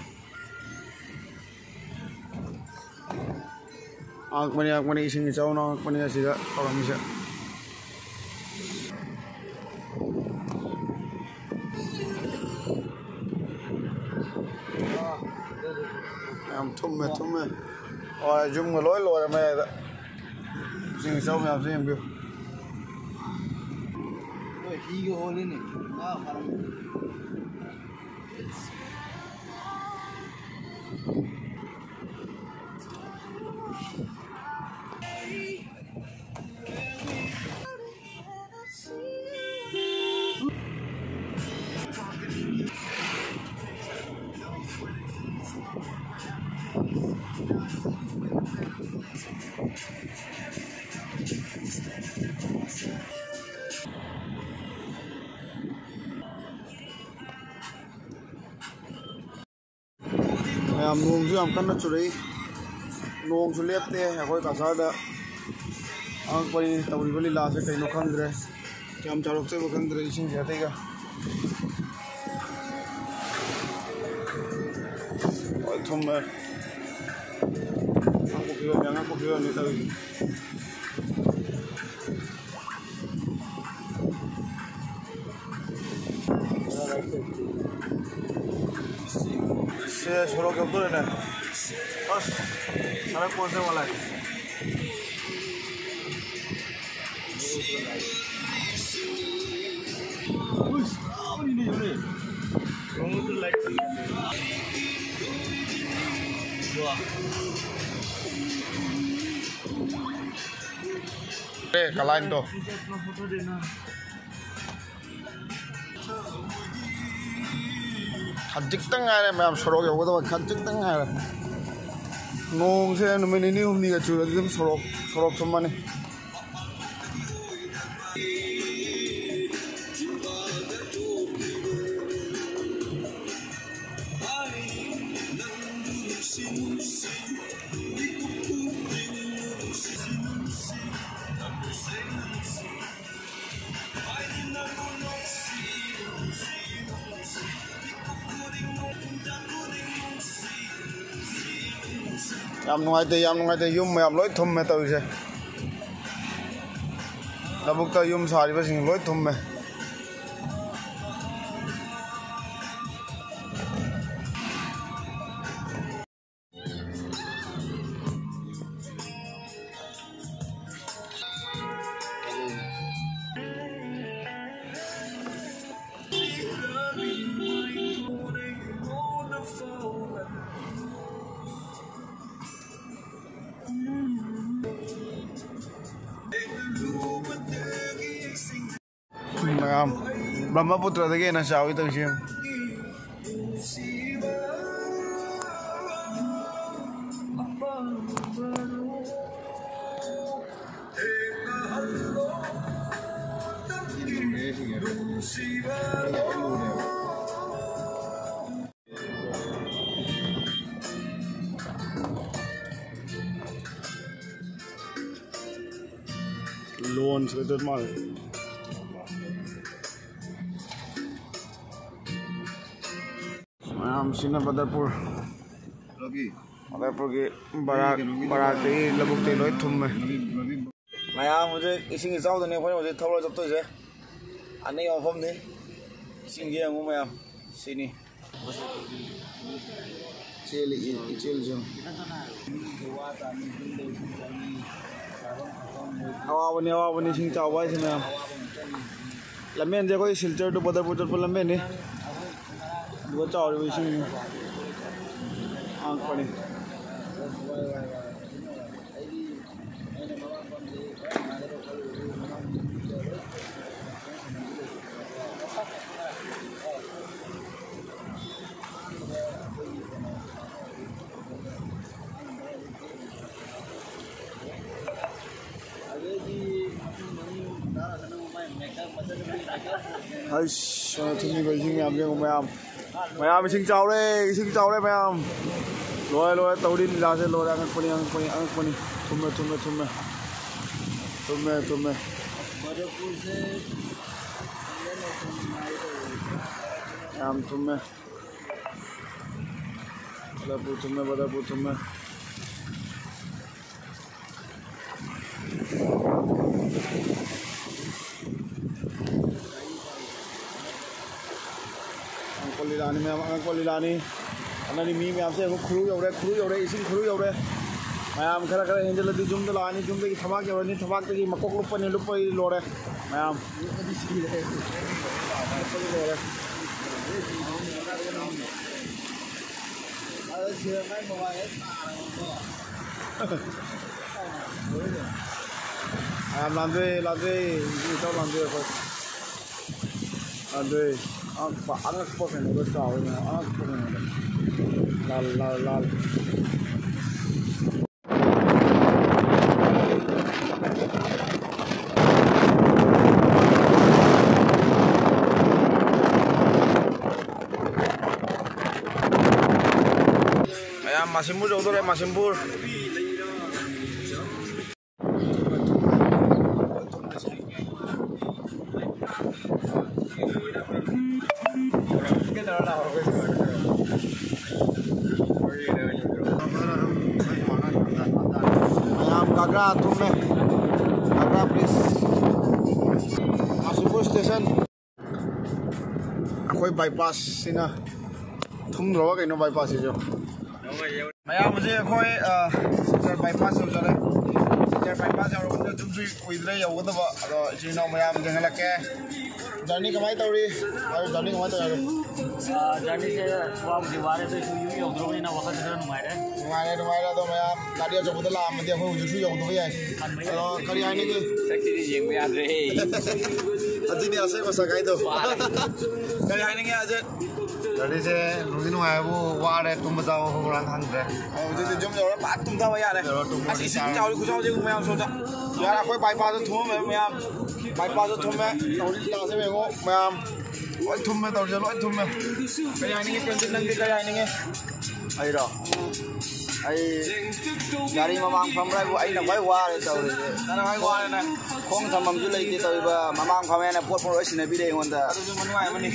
ꯑꯉꯛꯄꯅꯤ, ꯑꯉꯛꯄꯅꯤ, ꯏꯁꯤꯡ ꯏꯆꯥꯎꯅ ꯑꯉꯛꯄꯅꯤ ꯑꯁꯤꯗ ꯇꯧꯔꯝꯃꯤꯁꯦ꯫ ꯌꯥꯝ ꯊꯨꯝꯃꯦ, ꯊꯨꯝꯃꯦ꯫ ꯍꯣꯏ, ꯌꯨꯝꯒ ꯂꯣꯏ ꯂꯣꯏꯔꯦ ꯃꯌꯥꯏꯗ꯫ ꯏꯁꯤꯡ ꯏꯆꯥꯎ ꯃꯌꯥꯝꯁꯦ ꯌꯦꯡꯕꯤꯌꯨ꯫ ꯍꯣꯏ, ꯍꯤꯒ ꯍꯣꯜꯂꯤꯅꯦ꯫ ꯉꯥ ꯐꯥꯔꯝ꯫ ꯃꯌꯥꯝ, ꯅꯣꯡꯁꯨ ꯌꯥꯝ ꯀꯟꯅ ꯆꯨꯔꯛꯏ, ꯅꯣꯡꯁꯨ ꯂꯦꯞꯇꯦ꯫ ꯑꯩꯈꯣꯏ ꯀꯁꯥꯔꯗ ꯑꯉꯛꯄꯅꯤ ꯇꯧꯔꯤꯕ ꯂꯤꯂꯥꯁꯦ, ꯀꯩꯅꯣ ꯈꯪꯗ꯭ꯔꯦ, ꯀꯌꯥꯝ ꯆꯥꯎꯔꯛꯇꯣꯏꯕ ꯈꯪꯗ꯭ꯔꯦ ꯏꯁꯤꯡꯁꯦ ꯑꯇꯩꯒ꯫ ꯂꯣꯏ ꯊꯨꯝꯃꯦ꯫ ꯑꯉꯛꯄ ꯐꯤꯕꯝꯅꯤ, ꯑꯉꯛꯄ ꯐꯤꯕꯝꯅꯤ ꯇꯧꯔꯤꯁꯦ꯫ ꯁꯦ, ꯁꯣꯔꯣꯛ ꯌꯧꯗꯣꯔꯦꯅꯦ꯫ ꯑꯁ, ꯁꯔꯛ ꯄꯣꯟꯁꯦ ꯋꯥꯂꯥꯏ꯫ ꯑꯦ, ꯀꯂꯥꯏꯟꯗꯣ꯫ ꯈꯖꯤꯛꯇꯪ ꯉꯥꯏꯔꯦ ꯃꯌꯥꯝ, ꯁꯣꯔꯣꯛ ꯌꯧꯒꯗꯕ ꯈꯖꯤꯛꯇꯪ ꯉꯥꯏꯔꯦ꯫ ꯅꯣꯡꯁꯦ ꯅꯨꯃꯤꯠ ꯅꯤꯅꯤ ꯍꯨꯝꯅꯤꯒ ꯆꯨꯔꯗꯤ ꯑꯗꯨꯝ ꯁꯣꯔꯣꯛ, ꯁꯣꯔꯣꯛ ꯊꯨꯝꯃꯅꯤ꯫ ꯌꯥꯝ ꯅꯨꯡꯉꯥꯏꯇꯦ, ꯌꯥꯝ ꯅꯨꯡꯉꯥꯏꯇꯦ꯫ ꯌꯨꯝ ꯃꯌꯥꯝ ꯂꯣꯏ ꯊꯨꯝꯃꯦ ꯇꯧꯔꯤꯁꯦ꯫ ꯂꯧꯕꯨꯛꯇ ꯌꯨꯝ ꯁꯥꯔꯤꯕꯁꯤꯡ ꯂꯣꯏ ꯊꯨꯝꯃꯦ꯫ ꯃꯌꯥꯝ, ꯕ꯭ꯔꯍ꯭ꯃꯄꯨꯇ꯭ꯔꯗꯒꯤ ꯍꯦꯟꯅ ꯆꯥꯎꯏ ꯇꯧꯔꯤꯁꯦ ꯌꯦꯡꯉꯨ꯫ ꯂꯣꯟꯁꯤꯗ ꯆꯠ ꯃꯥꯜꯂꯦ꯫ ꯃꯌꯥꯝꯁꯤꯅ ꯕꯗꯔꯄꯨꯔ, ꯕꯗꯔꯄꯨꯔꯒꯤ ꯕꯔꯥꯛ, ꯕꯔꯥꯛꯇꯒꯤ ꯂꯧꯕꯨꯛꯇꯒꯤ ꯂꯣꯏ ꯊꯨꯝꯃꯦ꯫ ꯃꯌꯥꯝ ꯍꯧꯖꯤꯛ ꯏꯁꯤꯡ ꯏꯆꯥꯎꯗꯅꯤ ꯑꯩꯈꯣꯏꯅ ꯍꯧꯖꯤꯛ ꯊꯧꯔ ꯆꯠꯇꯣꯏꯁꯦ꯫ ꯑꯅꯩꯕ ꯃꯐꯝꯅꯤ꯫ ꯏꯁꯤꯡꯁꯦ ꯌꯦꯡꯉꯨ ꯃꯌꯥꯝ꯫ ꯁꯤꯅꯤ꯫ ꯏꯆꯦꯜ, ꯏ-, ꯏꯆꯦꯜꯁꯨ꯫ ꯑꯋꯥꯕꯅꯤ, ꯑꯋꯥꯕꯅꯤ ꯏꯁꯤꯡ ꯆꯥꯎꯕ ꯍꯥꯏꯁꯦ ꯃꯌꯥꯝ꯫ ꯂꯝꯕꯦꯟꯁꯦ ꯑꯩꯈꯣꯏ ꯁꯤꯜꯆꯔ to ꯕꯗꯔꯄꯨꯔ ꯆꯠꯄ ꯂꯝꯕꯦꯟꯅꯤ꯫ ꯑꯗꯨꯒ ꯆꯥꯎꯔꯤꯕ ꯏꯁꯤꯡ ꯑꯉꯛꯄꯅꯤ꯫ ꯑꯩꯁ, ꯊꯨꯝꯃꯤꯕ ꯏꯁꯤꯡ ꯃꯌꯥꯝ ꯌꯦꯡꯉꯨ ꯃꯌꯥꯝ꯫ ꯃꯌꯥꯝ ꯏꯁꯤꯡ ꯆꯥꯎꯔꯦ, ꯏꯁꯤꯡ ꯆꯥꯎꯔꯦ ꯃꯌꯥꯝ꯫ ꯂꯣꯏꯔꯦ, ꯂꯣꯏꯔꯦ, ꯇꯧꯔꯤ ꯂꯤꯂꯥꯁꯦ ꯂꯣꯏꯔꯦ, ꯑꯉꯛꯄꯅꯤ, ꯑꯉꯛꯄꯅꯤ, ꯑꯉꯛꯄꯅꯤ꯫ ꯊꯨꯝꯃꯦ, ꯊꯨꯝꯃꯦ, ꯊꯨꯝꯃꯦ꯫ ꯊꯨꯝꯃꯦ, ꯊꯨꯝꯃꯦ꯫ ꯌꯥꯝ ꯊꯨꯝꯃꯦ꯫ ꯕꯗꯔꯄꯨꯔ ꯊꯨꯝꯃꯦ, ꯕꯗꯔꯄꯨꯔ ꯊꯨꯝꯃꯦ꯫ ꯑꯉꯛꯄ ꯂꯤꯂꯥꯅꯤ ꯃꯌꯥꯝ, ꯑꯉꯛꯄ ꯂꯤꯂꯥꯅꯤ꯫ ꯑꯗꯨꯅꯤ ꯃꯤ ꯃꯌꯥꯝꯁꯦ ꯑꯃꯨꯛ ꯈꯨꯔꯨ ꯌꯧꯔꯦ, ꯈꯨꯔꯨ ꯌꯧꯔꯦ, ꯏꯁꯤꯡ ꯈꯨꯔꯨ ꯌꯧꯔꯦ꯫ ꯃꯌꯥꯝ ꯈꯔ ꯈꯔ ꯍꯦꯟꯖꯜꯂꯗꯤ ꯌꯨꯝꯗ ꯂꯥꯛꯑꯅꯤ, ꯌꯨꯝꯗꯒꯤ ꯊꯕꯥꯛ ꯌꯧꯔꯅꯤ, ꯊꯕꯥꯛꯇꯒꯤ ꯃꯀꯣꯛ ꯂꯨꯞꯄꯅꯤ, ꯂꯨꯞꯄꯗꯤ ꯂꯣꯏꯔꯦ ꯃꯌꯥꯝ꯫ ꯂꯨꯞꯄꯗꯤ ꯂꯣꯏꯔꯦ꯫ ꯌꯥꯝ ꯂꯥꯟꯗꯣꯏ, ꯂꯥꯟꯗꯣꯏ, ꯏꯇꯥꯎ ꯂꯥꯟꯗꯣꯏ ꯑꯩꯈꯣꯏ꯫ ꯑꯗꯨꯏ ꯑꯉꯛꯄ, ꯑꯉꯛꯄ ꯀꯩꯅꯣꯗꯣ ꯆꯥꯎꯋꯦ, ꯑꯉꯛꯄ ꯀꯩꯅꯣꯗꯣ꯫ ꯂꯥꯜ, ꯂꯥꯜ, ꯂꯥꯜ꯫ ꯃꯌꯥꯝ ꯃꯁꯤꯝꯕꯨꯔ ꯌꯧꯗꯣꯔꯦ, ꯃꯁꯤꯝꯕꯨꯔ꯫ ꯃꯌꯥꯝ ꯒꯥꯒ꯭ꯔꯥ ꯊꯨꯝꯃꯦ, ꯒꯥꯒ꯭ꯔꯥ ꯕ꯭ꯔꯤꯖ, ꯃꯁꯤꯝꯕꯨꯔ ꯁ꯭ꯇꯦꯁꯟ꯫ ꯑꯩꯈꯣꯏ ꯕꯥꯏꯄꯥꯁꯁꯤꯅ ꯊꯨꯝꯗ꯭ꯔꯕ ꯀꯩꯅꯣ ꯕꯥꯏꯄꯥꯁꯁꯤꯁꯨ? ꯃꯌꯥꯝ ꯍꯧꯖꯤꯛ ꯑꯩꯈꯣꯏ, ꯑ, ꯁꯤꯜꯆꯔ ꯕꯥꯏꯄꯥꯁ ꯌꯧꯖꯔꯦ꯫ ꯁꯤꯜꯆꯔ ꯕꯥꯏꯄꯥꯁ ꯌꯧꯔꯕꯅꯤꯅ ꯌꯨꯝꯁꯨ ꯀꯨꯏꯗ꯭ꯔꯦ ꯌꯧꯒꯗꯕ꯫ ꯑꯗꯣ ꯏꯆꯤꯟ ꯏꯅꯥꯎ ꯃꯌꯥꯝ ꯌꯦꯡꯍꯜꯂꯛꯀꯦ꯫ ꯖꯔꯅꯤ ꯀꯃꯥꯏꯅ ꯇꯧꯔꯤ? ꯃꯔꯨꯞ, ꯖꯔꯅꯤ ꯀꯃꯥꯏꯅ ꯇꯧꯔꯤ? ꯑ, ꯖꯔꯅꯤꯁꯦ ꯋꯥꯕꯨꯗꯤ ꯋꯥꯔꯦ, ꯑꯗꯨ ꯑꯣꯏꯁꯨ ꯌꯨꯝ ꯌꯧꯗ꯭ꯔꯕꯅꯤꯅ ꯋꯥꯈꯜꯁꯦ ꯈꯔ ꯅꯨꯡꯉꯥꯏꯔꯦ꯫ ꯅꯨꯡꯉꯥꯏꯔꯦ, ꯅꯨꯡꯉꯥꯏꯔꯦ꯫ ꯑꯗꯣ ꯃꯌꯥꯝ ꯒꯥꯔꯤ ꯑꯆꯧꯕꯗ ꯂꯥꯛꯑꯝꯃꯗꯤ ꯑꯩꯈꯣꯏ ꯍꯧꯖꯤꯛꯁꯨ ꯌꯧꯗꯕ ꯌꯥꯏ꯫ ꯍꯟꯕ ꯌꯥꯏ꯫ ꯑꯗꯣ ꯀꯔꯤ ꯍꯥꯏꯅꯤꯡꯉꯤ? ꯁꯛꯁꯤꯗꯤ ꯌꯦꯡꯕ ꯌꯥꯗ꯭ꯔꯦꯍꯦ꯫ ꯑꯗꯨꯅꯤ ꯑꯁꯦꯡꯕ ꯁꯛ ꯍꯥꯏꯗꯣ꯫ ꯋꯥꯔꯦ꯫ ꯀꯔꯤ ꯍꯥꯏꯅꯤꯡꯉꯤ, ꯑꯖꯤꯠ? ꯒꯥꯔꯤꯁꯦ ꯅꯨꯡꯗꯤ ꯅꯨꯡꯉꯥꯏꯕꯨ ꯋꯥꯔꯦ, ꯇꯨꯝꯕ ꯆꯥꯕ ꯈꯣꯠꯄ ꯃꯔꯥꯡ ꯈꯪꯗ꯭ꯔꯦ꯫ ꯍꯧꯖꯤꯛꯇꯤ ꯌꯨꯝ ꯌꯧꯔ ꯐꯠ ꯇꯨꯝꯊꯕ ꯌꯥꯔꯦ꯫ ꯌꯧꯔ ꯇꯨꯝꯕ ꯑꯁ, ꯏꯁꯤꯡ ꯆꯥꯔꯦ꯫ ꯆꯥꯎꯔꯤ ꯈꯨꯆꯥꯎꯁꯦ ꯃꯌꯥꯝ ꯁꯣꯝꯗ꯫ ꯌꯥꯔꯦ, ꯑꯩꯈꯣꯏ ꯕꯥꯏꯄꯥꯁꯇ ꯊꯨꯝꯃꯝꯃꯦ ꯃꯌꯥꯝ꯫ ꯕꯥꯏꯄꯥꯁꯇ ꯊꯨꯝꯃꯦ꯫ ꯇꯧꯔꯤ ꯂꯤꯂꯥꯁꯦ ꯌꯦꯡꯉꯣ ꯃꯌꯥꯝ꯫ ꯂꯣꯏ ꯊꯨꯝꯃꯦ ꯇꯧꯔꯤꯁꯦ, ꯂꯣꯏ ꯊꯨꯝꯃꯦ꯫ ꯀꯔꯤ ꯍꯥꯏꯅꯤꯡꯉꯤ, ꯄ꯭ꯔꯦꯝꯖꯤꯠ, ꯅꯪꯗꯤ ꯀꯔꯤ ꯍꯥꯏꯅꯤꯡꯉꯤ? ꯑꯩꯔꯣ? ꯑꯩ ꯒꯥꯔꯤ ꯃꯃꯥꯡ ꯐꯝꯕ꯭ꯔꯥ ꯍꯥꯏꯕꯨ ꯑꯩꯅ ꯈ꯭ꯋꯥꯏ ꯋꯥꯔꯦ ꯇꯧꯔꯤꯁꯦ꯫ ꯅꯪꯅ ꯈ꯭ꯋꯥꯏ ꯋꯥꯔꯦ ꯅꯪ꯫ ꯈꯣꯡ ꯊꯝꯐꯝꯁꯨ ꯂꯩꯇꯦ ꯇꯧꯔꯤꯕ, ꯃꯃꯥꯡ ꯐꯝꯃꯦꯅ ꯄꯣꯠ ꯄꯣꯠ ꯂꯣꯏ ꯁꯤꯟꯅꯕꯤꯔꯦ ꯑꯩꯉꯣꯟꯗ꯫ ꯑꯗꯨꯁꯨ ꯅꯨꯡꯉꯥꯏꯕꯅꯤ꯫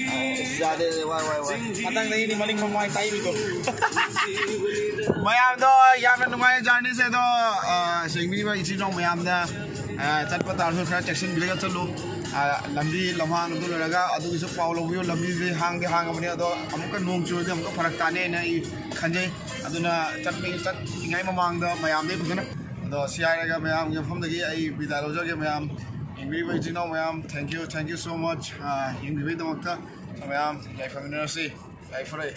ꯑꯁ, ꯌꯥꯗꯦ, ꯋꯥꯏ, ꯋꯥꯏ, ꯋꯥꯏ꯫ ꯃꯊꯪꯗꯒꯤꯗꯤ ꯃꯅꯤꯡ ꯐꯝ ꯃꯥꯏ ꯇꯥꯏꯕꯤꯗꯣ꯫ ꯃꯌꯥꯝꯗꯣ ꯌꯥꯝꯅ ꯅꯨꯡꯉꯥꯏ ꯖꯔꯅꯤꯁꯦ꯫ ꯑꯗꯣ, ꯑ, ꯌꯦꯡꯕꯤꯔꯤꯕ ꯏꯆꯤꯜ ꯏꯅꯥꯎ ꯃꯌꯥꯝꯗ, ꯑ, ꯆꯠꯄ ꯇꯥꯔꯁꯨ ꯈꯔ ꯆꯦꯛꯁꯤꯟꯕꯤꯔꯒ ꯆꯠꯂꯨ꯫ ꯑ, ꯂꯝꯕꯤ ꯂꯝꯍꯥꯡ ꯑꯗꯨ ꯂꯣꯏꯔꯒ ꯑꯗꯨꯒꯤꯁꯨ ꯄꯥꯎ ꯂꯧꯕꯤꯌꯨ꯫ ꯂꯝꯕꯤꯁꯦ ꯍꯥꯡꯗꯤ ꯍꯥꯡꯉꯕꯅꯤ, ꯑꯗꯣ ꯑꯃꯨꯛꯀ ꯅꯣꯡ ꯆꯨꯔꯗꯤ ꯑꯃꯨꯛꯀ ꯐꯔꯛ ꯇꯥꯅꯦꯅ ꯑꯩ ꯈꯟꯖꯩ꯫ ꯑꯗꯨꯅ ꯆꯠꯄꯒꯤ, ꯆꯠꯇ꯭ꯔꯤꯉꯩ ꯃꯃꯥꯡꯗ ꯃꯌꯥꯝꯗꯒꯤ ꯐꯖꯅ, ꯑꯗꯣ ꯁꯤ ꯍꯥꯏꯔꯒ ꯃꯌꯥꯝꯒꯤ ꯃꯐꯝꯗꯒꯤ ꯑꯩ ꯕꯤꯗꯥꯏ ꯂꯧꯖꯒꯦ꯫ ꯃꯌꯥꯝ ꯌꯦꯡꯕꯤꯔꯤꯕ ꯏꯆꯤꯜ ꯏꯅꯥꯎ ꯃꯌꯥꯝ, thank you, thank you so much꯫ ꯑ, ꯌꯦꯡꯕꯤꯕꯒꯤꯗꯃꯛꯇ ꯃꯌꯥꯝ ꯌꯥꯏꯐꯃꯤꯟꯅꯔꯁꯤ꯫ ꯌꯥꯏꯐꯔꯦ꯫